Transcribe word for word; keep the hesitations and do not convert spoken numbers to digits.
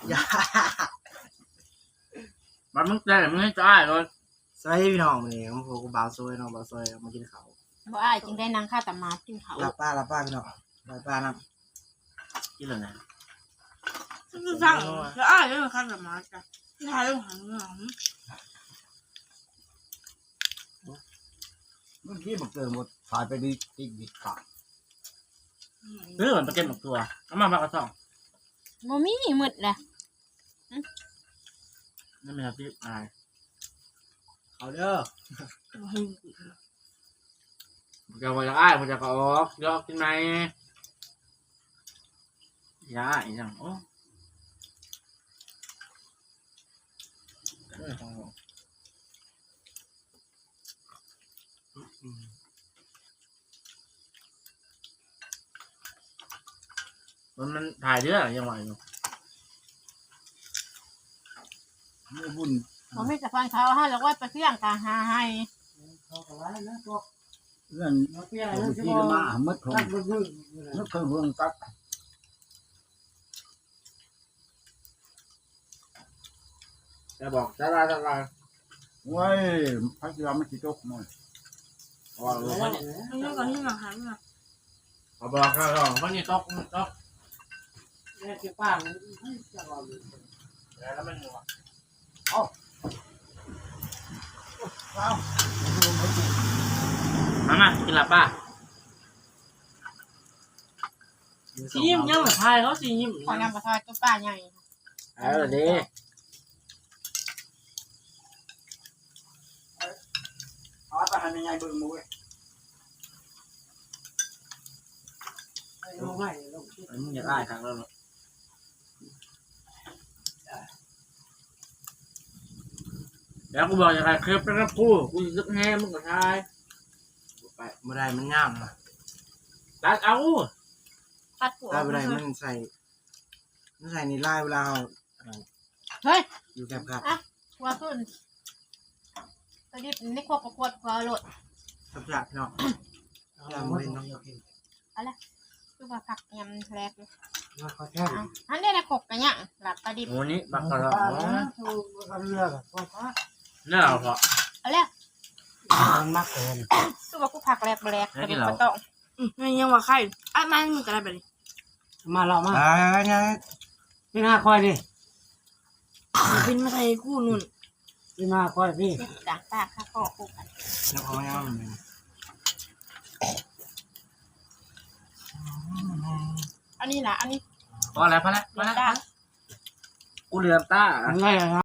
อย่า บัดมึงแจ้งมึงให้ตายเลย สวัสดีพี่น้อง มื้อนี้ผมพบกับบ่าวซอยเนาะ บ่าวซอยมากินข้าว บ่อ้ายจึงได้นั่งข้าตามากินข้าว ลาบปลา ลาบปลาพี่น้อง ลาบปลานะ กินแล้วนะ สั่ง จะอ้ายเรื่องข้าตามาจ้ะ ที่ไทยเรื่องหางเรื่อง เมื่อกี้บักเติมหมด ถ่ายไปดี อีกบิดขาด เออ มันไปเก็บหมกถั่ว เอามา มากระท่อม บ่มี มืดแหละ นั่นแม่นที่อาย เอาเด้อ บ่ให้ มันจะว่าอยากอ้าย มันจะก็ออก ยอกกินไหม อย่าอ้ายอีหยัง โอ้ เออ มัน มันถ่ายเด้อ ยังไหวอยู่ เมื่อบุญ บ่มีแต่ฟันเขา เฮาเลยว่าไปเสี่ยงกลางหาให้ เขาก็ว่าแล้วก็ เรื่อง มาเปลี่ยน เอาไป เรื่องที่ ที่ ว่า มาหมดของ ตัดเบิ่ง นึกเคยเบิ่งตัด จะบอกจะลาจะลา โอ้ย พระเจ้ามันสิตกมัน เพราะว่าเออ มันนี่ก็ที่มาหามา เขาบอกเขาลอง มันนี่ตก มันตก เนี่ยจะป้ามันจะลอง แล้วมันอยู่อะ เอ้า เอ้า มา มา กินลาบป้า สิยิ้มยังบ่ทายเขาสิยิ้ม ขอน้ำปลาทอดกับปลาใหญ่ เออ ดี เอาไปให้แม่ใหญ่เบิ่งหมู่เว้ย เอาใหม่ลง มึงอยากอ้ายครั้งแล้วเนาะ แล้วกูบอกอยากให้เคยเป็นนักคู่ กูจะแห้งมึงก็ทาย ไปบ่ได้ มันงามนะ ตัดเอา ตัดหัว ได้บ่ได้ มันใส่ มันใส่ในลายเวลาเรา เฮ้ย อยู่แคบๆ อ่ะ หัวขึ้น กระดิบในครัวประกวดหัวโลด แคบๆเนาะ เอาไว้เนาะ เอาละ คือว่าผักยำแรกเลย มาขอแทน อ่ะ อันนี้นะขกกะเนี่ยหลับปลาดิบ โอ้นี่บักกะหล่ำ เอาเลือกก่อน เลือกเอาเถอะ เอาแล้ว มันมากเกิน คือว่ากูผักแรกบ่แรก แล้วกินเหรอ กระดูกบ่ต้อง อืม มันยังว่าไข่ อ่ะ มันมันก็ได้ไปเลย มาลองมา อ่า ไง นี่หน้าคอยดิ บินมาใส่กูนู่น นี่หน้าคอยพี่ ต่างปากค่ะพ่อกู แล้วเอาไว้เอามัน อันนี้นะ อันนี้ พอแล้ว พอแล้ว พอแล้ว เดี๋ยวจ้า กูเหลือตา อะไรอะครับ